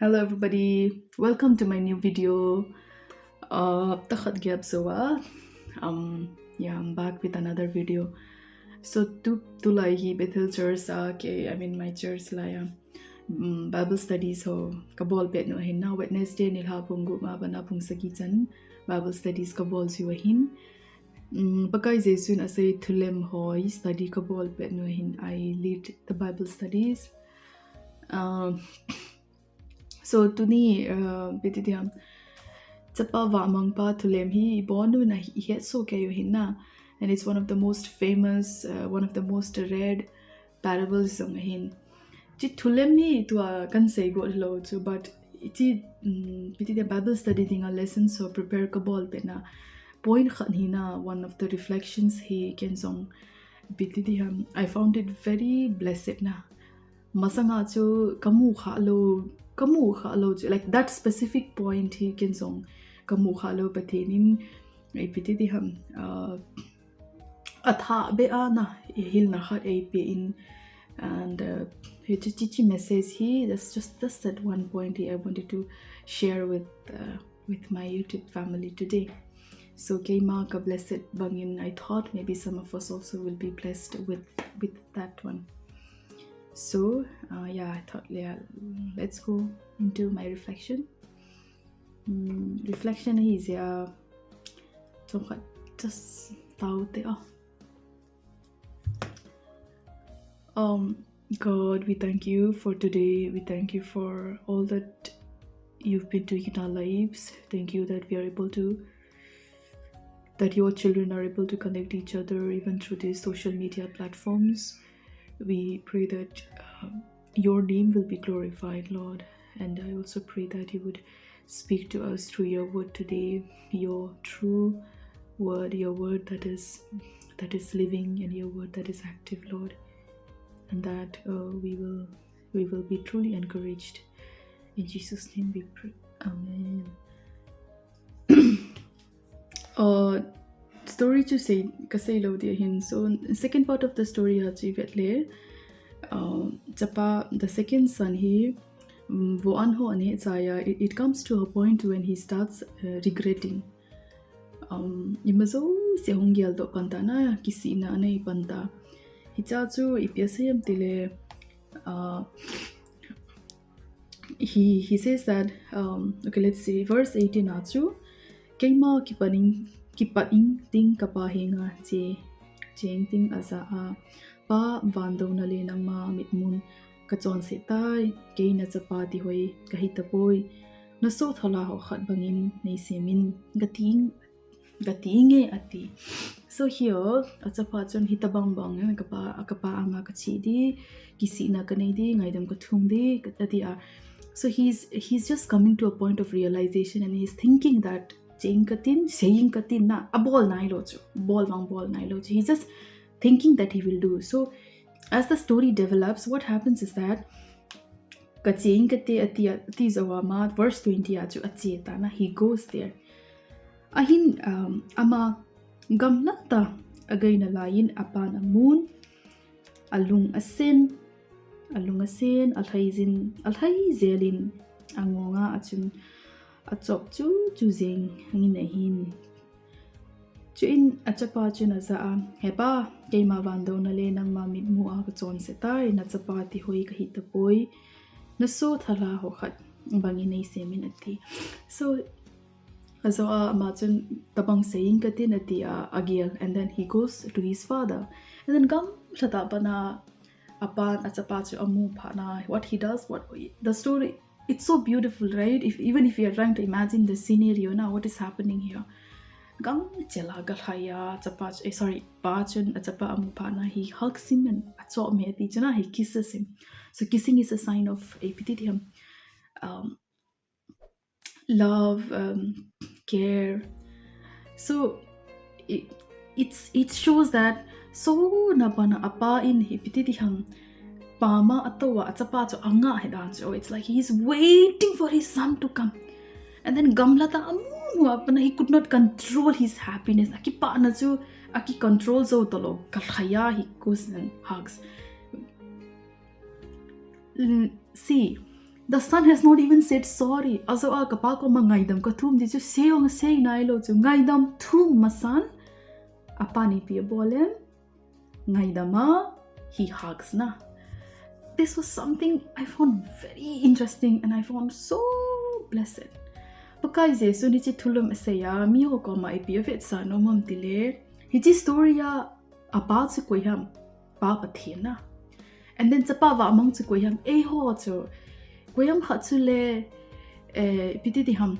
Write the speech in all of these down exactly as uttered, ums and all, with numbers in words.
Hello everybody, welcome to my new video. Uh, hapta khat gap jou a. Um, yeah, I'm back with another video. So tu, tulai hi Bethel Church a, okay, I mean my church lai a, um, Bible studies ho kabol pet u ahin na, Wednesday nilhah pung gup a pat a pung sagi chan Bible studies kabol jiu ahin. Um, Pakai Jesu'n asei thulem ho study kabol pet u ahin, I lead the Bible studies. Um, so tuni, uh, ipi ti diham, Chapa Vahmangpa thulem hi ibon un ahi, ihet soh kei u ahin na. And it's one of the most famous, uh, one of the most read parables jong ahin. Hiche thulem hi tua kahin sei got lou chu, but hiche, um, ipi ti diham, Bible study dinga lessons ho prepare kabol pet na point khat hi na, one of the reflections hi ken jong ipi ti diham, I found it very blessed na. Masanga chu kamu kha lou, kamu kha lou chu, like, that specific point hi ken jong kamu kha lou, Pathen in ipi ti diham, uh, athah beh a na, hilna khat eipe in, and, uh, hiche, hiche message hi, that's just, just that one point hi I wanted to share with, uh, with my YouTube family today. So keima ka blessed bangin, I thought maybe some of us also will be blessed with, with that one. So, uh, yeah, I thought, yeah, let's go into my reflection. Mm, reflection hi jia, chomkhat just tao te o. Um, God, we thank you for today. We thank you for all that you've been doing in our lives. Thank you that we are able to, that your children are able to connect each other even through these social media platforms. We pray that, uh, your name will be glorified, Lord. And I also pray that you would speak to us through your word today, your true word, your word that is, that is living, and your word that is active, Lord. And that, uh, we will, we will be truly encouraged. In Jesus' name we pray. Amen. Uh, story chu sei, ka sei lou ding ahin. So, second part of the story a chu i vet le, uh, chapa, the second son hi, um, vo an ho aneh chai a, it, it comes to a point when he starts, uh, regretting. Um, ima jouse hung geldoh pan ta na, kisihna anei pan ta. Hiche a chu ipi asei em ti le, uh, he, he says that, um, okay, let's see, verse eighteen a chu, keima kipat ing, kipat ing ting kapa henga che, cheng ting aja a, Pa, van douna le nangma mitmun ka chonset tai, kei na chapa ti hoi ka hi tapoi, na soh thala ho khat bangin nei sem in, ka ti ing, ka ti inge, ati. So here, a chapa chun hitabang bang, eh, ka pa, ka pa anga ka che ding, kisihna ka nei ding, ngaidam ka thum ding, ka, ati a. So he's, he's just coming to a point of realization and he's thinking that, cheng ka tin, sei ing ka tin na, abol nai lou chu, bol vang bol nai lou chu. He's just thinking that he will do. So as the story develops, what happens is that, ka che ing ka te, ati a, ati jou a ma, verse twenty a chu ache ta na, he goes there. Ahin, um, ama gamla ta a gaina lai in apan amun, alung asen, alung asen, alhai jin, alhai jel in, angong a, achun achop chu chu jeng in ahin. Chuin a chapa chun aja a, He pa, keima van douna le nangma mitmu a ka chonset tai, na chapa ti hoi ka hi tapoi, na soh thala ho khat bangin nei sem in, ati. So, ajo a ama chun tabang sei ing ka tin, ati a, agel, and then he goes to his father. And then gamla ta a pat a, apan a chapa chu amu phat na, what he does, what the story, it's so beautiful, right? If, even if you are trying to imagine the scenario now, what is happening here? Gam chela galhai a, chapa chu, eh, sorry, pa chun a chapa amu phat na, he hugs him and achop me ati chu na, he kisses him. So kissing is a sign of, eh, ipi ti diham, um, love, um, care. So it, it's, it shows that, so na pa na apa in hi ipi ti diham, pama ato a, achapa chu anga he dan chu. It's like he's waiting for his son to come. And then gamla ta amu mu a pat na, he could not control his happiness. Akipah na chu, aki control jou talou, galhai a, he goes and hugs. Mm, see, The son has not even said sorry. Ajo a kapa koma ngaidam kathum di chu sei jong sei nailou chu. Ngaidam thum masan, apan ipi abol em? Ngaidam a, he hugs na. This was something I found very interesting and I found so blessed. Pakai Jesu hiche thulom asei a, miho koma ipi avetsah nom em tile, hiche story a apa chu koi ham? Pa Pathen na. And then chapa vamang chu koi ham? Eiho chu. Koi ham khat chu le, eh, ipi ti ding ham?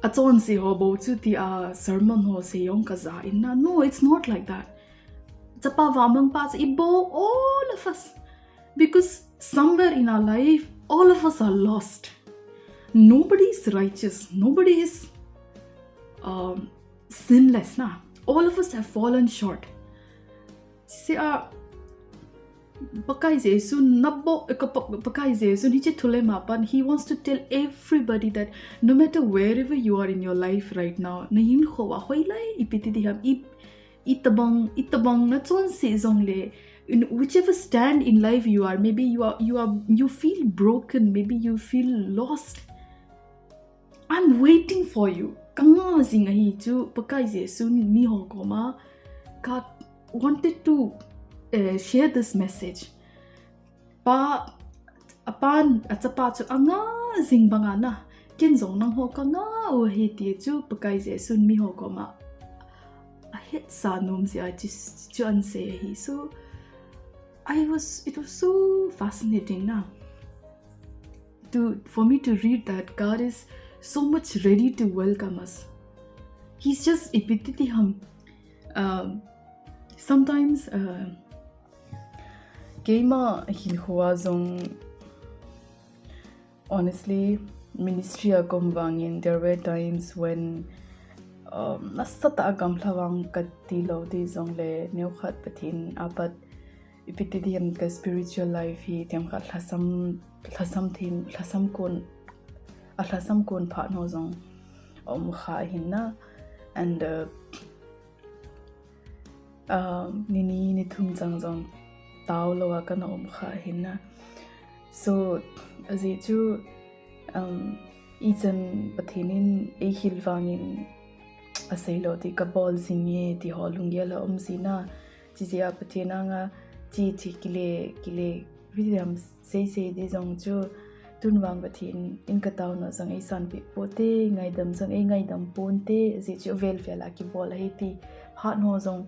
Achonse ho bou chu tia sermon ho sei jong kaja in na. No, it's not like that. Chapa vamang pa chu ibou, all of us. Because somewhere in our life, all of us are lost. Nobody is righteous. Nobody is, um, sinless na. All of us have fallen short. See, uh, Pakai Jesu nabou, eh, ka pa-, Pakai Jesu hiche thulem a pat, he wants to tell everybody that no matter wherever you are in your life right now, nahinkho a hoilai, ipi ti ding ham, i, itobang, itobang nachonse jongle, in whichever stand in life you are, maybe you are, you are, you feel broken, maybe you feel lost. I'm waiting for you. Kanga jing ahi chu Pakai Jesu miho koma. God wanted to, eh, share this message. Pa, apan, achapa chu anga jing banga na. Ken jong nangho kanga u ahi ti chu Pakai Jesu miho koma ahetsah nom jeh a chu, chu asei ahi. So, I was, it was so fascinating na. To, for me to read that God is so much ready to welcome us. He's just, ipi ti ding ham. Um, sometimes, uh, keima hinkho a jong, honestly, ministry a kaum vangin, there were times when, um, nasatah a gamla vang kati lou ti jongle, neokhat Pathen apat ipi ti ding ham, ka spiritual life hi themkhat lhasam, lhasam them, lhasam kon, alhasam kon phat ho jong aum kha ahin na. And, uh, uh, nini, nithum chang jong tao lou a kana um kha ahin na. So, ajeh chu, um, ichan Pathen in eihil vangin asei lou ti kabol jing e ti ho lunggel a um jin na. Chijeh a Pathen anga chi chi kile, kile, ipi ti ding ham, sei sei di jong chu, tun vang Pathen in kataona jong eisanpeh ponte, ngaidam jong eingaidam ponte, ajeh chu avel vel a kibol ahi ti phat ho jong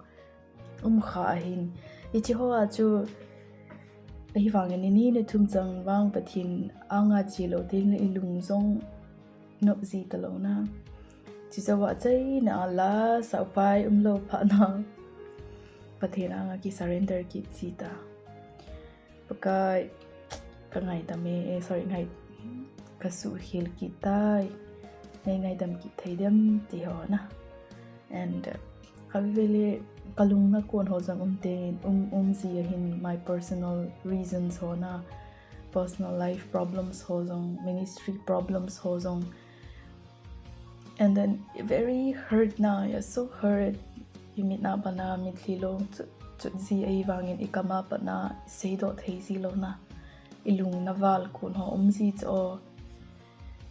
um kha ahin. Hiche ho a chu, ahivangin nini nithum chang vang Pathen anga che lou tin ilung jong nop ji talou na. Chujou a achaina a lasa upai umlou phat na, Pathen anga ki surrender kit ji ta. Pakai, kangaidam e, eh, sorry, ngai, kasuhkhel kit tai. Nei ngaidam kit thei dem ti ho na. And, uh, khatvei le kalungna kon ho jong um te, um, um ji ahin, my personal reasons ho na, personal life problems ho jong, ministry problems ho jong. And then very hurt na, you're so hurt. Imit na pat na mitlhi long chut chut ji ahivangin ikam a pat na seidoh thei ji lou na. Ilungna val kon ho um ji chu o.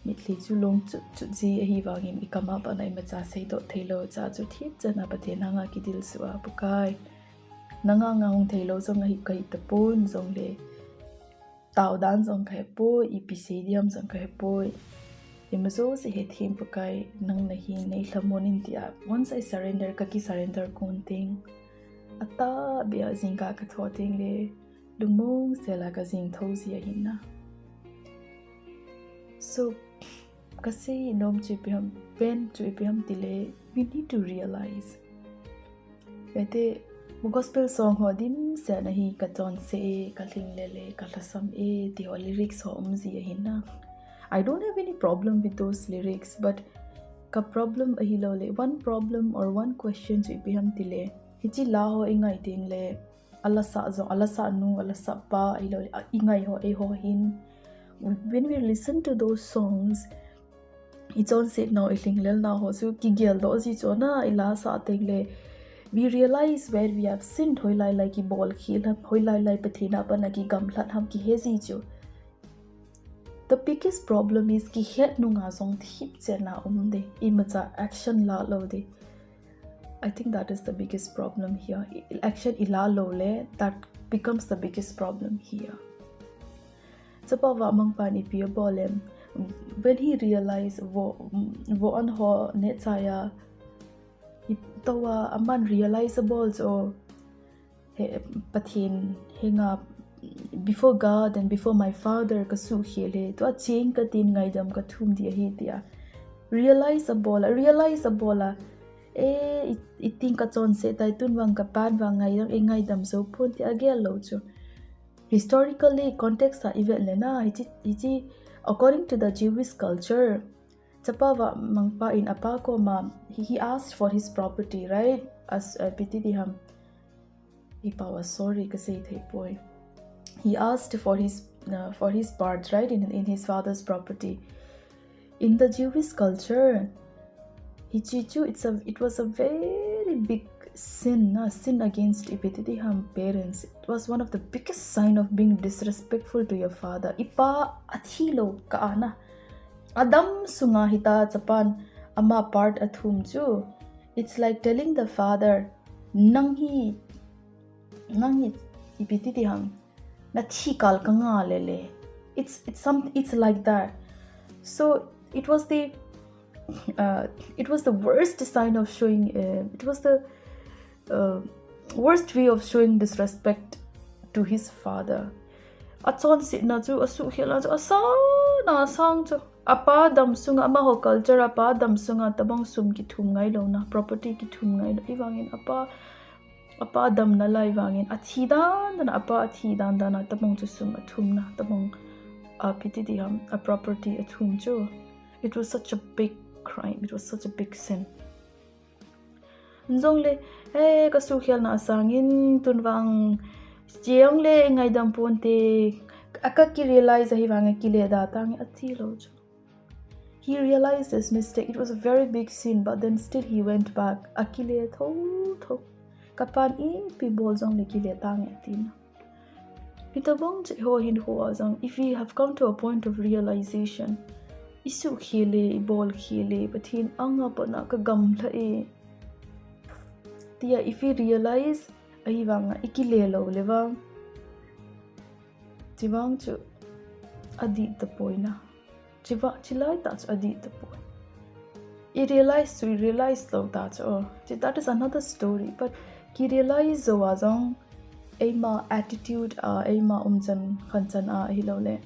Mitlhi chu long chut chut ji ahivangin ikam a pat na imacha seidoh thei lou cha chu thip chan a Pathen anga kidilsuh a, Pakai, nanga nga hung thei lou jong ahi kahi tapon jongle, tao dan jong kahe poi, ipi sei ding ham jong kahe poi. Ima jouse hethem Pakai, nang nahin nei lhamon in tia. Once I surrender, kaki surrender kon teng, atahbeh a jingkah kathoh teng le, lungmong sel a kajing thou ji ahin na. So, kasei nom chu ipi ham, pen chu ipi ham tile, we need to realize. Vete, gospel song ho dimset a hi kachonse e, kalhinglel e, kalhasam e, ti ho lyrics ho um ji ahin na. I don't have any problem with those lyrics, but ka problem ahilou le, one problem or one question chu ipi ham tile, hiche la ho ingai teng le, alasah jong, alasah nu, alasah pa, ahilou le, a, ingai ho, eiho hin. When we listen to those songs, ichonset nau, ilhinglel nau ho chu kigeldoh ji chu na, ilasah teng le, we realize where we have sinned, hoilai lai kibol khel ham, hoilai lai Pathen a pat na kigamlat ham, kihe ji chu. The biggest problem is kihet nunga jong thip chena um de. Imacha action la lou de. I think that is the biggest problem here. I- Action i la lou le, that becomes the biggest problem here. Chapa vamangpan ipi abol em. When he realized vo, vo an ho ne chaya, i- towa aman realize abol jo. He, Pathen henga, before God and before my father, ka suhkhel e, tua cheng ka tin ngaidam ka thum dia hi tia. Realize abol a, realize abol a. E, i, i tin ka chonse tai tun vang ka pan vang ngaidam, e ngaidam jo pon tia gel lou chu. Historically, context a i vet le na, hichi, hichi, according to the Jewish culture, chapa vamangpa in apa koma, he, he asked for his property, right? As, uh, ipi ti diham. Ipa wa sorry ka sei thei poi. He asked for his, uh, for his part, right, in, in his father's property. In the Jewish culture, hichi chu, it's a, it was a very big sin, a sin against ipi ti diham, parents. It was one of the biggest sign of being disrespectful to your father. Ipa athi lou ka ana. Adam sunga hita chapan ama part athum chu. It's like telling the father, nang hi, nang hi, ipi ti diham, na thi kal ka nga lele. It's, it's some, it's like that. So it was the, uh, it was the worst sign of showing, uh, it was the, uh, worst way of showing disrespect to his father. Achonsetna chu, asuhkhelna chu, asang na asang chu. Apa dam sunga, amaho culture apa dam sunga, tabang sum kithum ngai louna, property kithum ngai lou. Hivangin apa, apa damna lai vangin, athi dan dan, apa athi dan dan a, tabang chu sum athumna, tabang, a, ipi ti diham, a property athum chu. It was such a big crime, it was such a big sin. Jong le, eh, ka suhkhelna asangin tun vang, cheng le ngaidam ponte, a ka ki realize ahi vang a kile da tang athi lou chu. He realized his mistake. It was a very big sin, but then still he went back. Akile tho tho. Kapan ipi bol jong le kile tange tina. Hitabang che ho hin ho a jong. If we have come to a point of realization, isuhkhele, ibolkhele, Pathen anga pana ka gamla e. Tia if we realize, ahivanga ikile lou le vang. Chivang chu adih tapoina. Chiva, chilai ta chu adih tapoi. I realize chu, i realize lou ta chu. Oh, chi, that is another story. But ki realize jou a jong, eima attitude a, eima umchan khanchan a, ahilou le.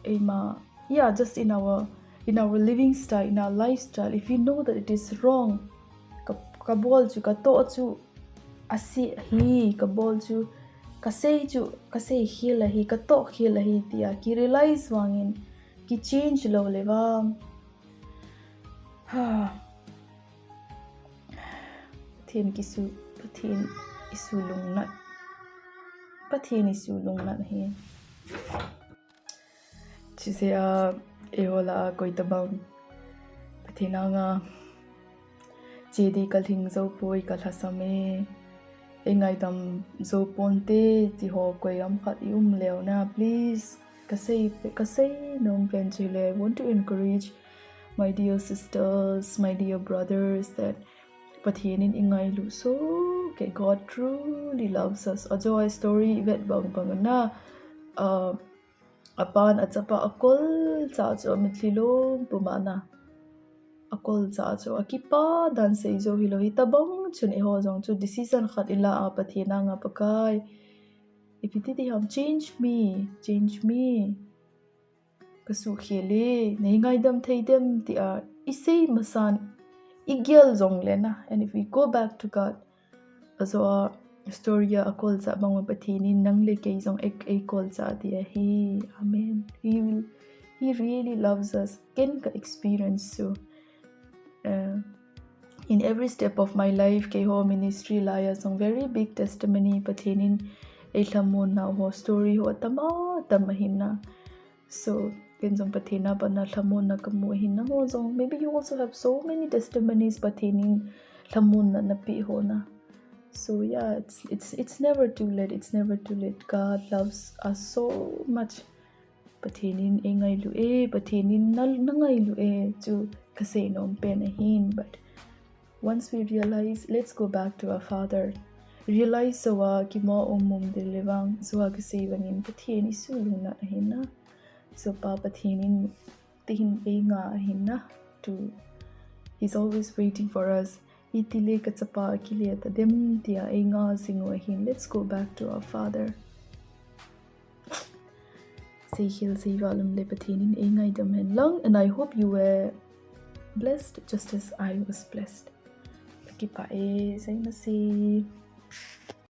Eima, yeah, just in our, in our living style, in our lifestyle, if we know that it is wrong, ka, kabol chu, katoh chu, asih hi, kabol chu, kasei chu, kasei khel ahi, katoh khel ahi, tia ki realize vangin, ki change lou le vang. Ha. Pathen kisu, Pathen isu lungnat. Pathen isu lungnat hi. Chise a, eiho lah a koi tabang Pathen anga che di kalhing jou poi, kalhasam e. Eingaidam jou ponte, ti ho koi ham khat i um leu na, please. Kasei, kasei nom pen chu le, I want to encourage my dear sisters, my dear brothers, that Pathen in ingailu soh kei, God truly loves us. Ajo a story vet bang bang na, uh, apan achapa akolcha chu amitlhi lom puma na. Akolcha chu akipa dan sei jou hilou, hitabang chun eiho jong chu decision khat ila a, Pathen anga, Pakai, ipi ti diham, change me, change me. Kasuhkhel e, nei ngaidam thei dem, tia isei masan, igel jong le na. And if we go back to God, ajo a story a akolcha bang ma, Pathen in nang le kei jong ei, eikolcha ti ahi. Amen. He will, he really loves us. Ken ka experience chu, uh, in every step of my life, keiho ministry lai a jong very big testimony, Pathen in eilhamon nau ho story ho atam atam ahin na. So, ken jong Pathen a pat na lhamonna kamu ahin, nangho jong, maybe you also have so many testimonies Pathen in lhamonna napeh ho na. So yeah, it's, it's, it's never too late, it's never too late. God loves us so much. Pathen in eingailu e, Pathen in na, nangailu e, chu kasei nom pen ahin, but once we realize, let's go back to our Father. Realize joh a kimo um mum ding le vang, joh a kasei vangin Pathen isu lungnat ahin na. Joh pa Pathen in tihin einga ahin na. To, he's always waiting for us. Itile kachapa akile tadem tia einga jing u ahin. Let's go back to our Father. Seikhel seivalum le Pathen in eingaidam hen lang, and I hope you were blessed just as I was blessed. Kakipah e, sei masi.